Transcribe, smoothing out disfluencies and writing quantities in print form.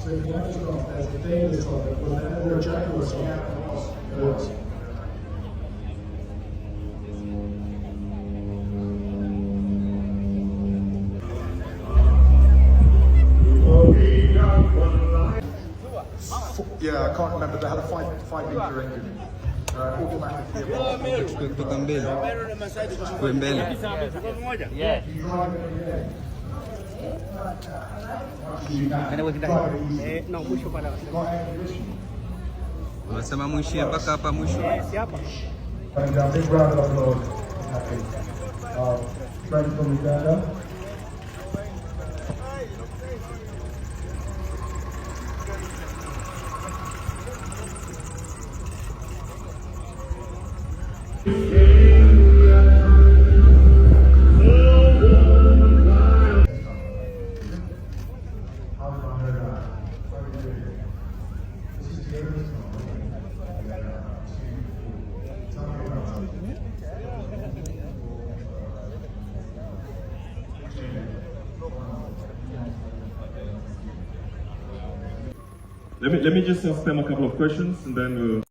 So if you have to stop, there's a famous one that was there, or a Jaguar song. It was. Yeah, I can't remember. They had a 5.5 litre engine, automatic gearbox. Chukue kutoka mbele. Chukue mbele. You drive it every day. You can. Drive it easy. No, mwisho pale. Got air conditioning. Unasema mwishie mpaka hapa mwisho. Si hapa. And a big round of applause. Happy. Friend from Uganda. How do I know that? How are you doing? This is the owner's car, isn't it? Yeah, 2, 4. Tell me about it. Let me just ask them a couple of questions and then we'll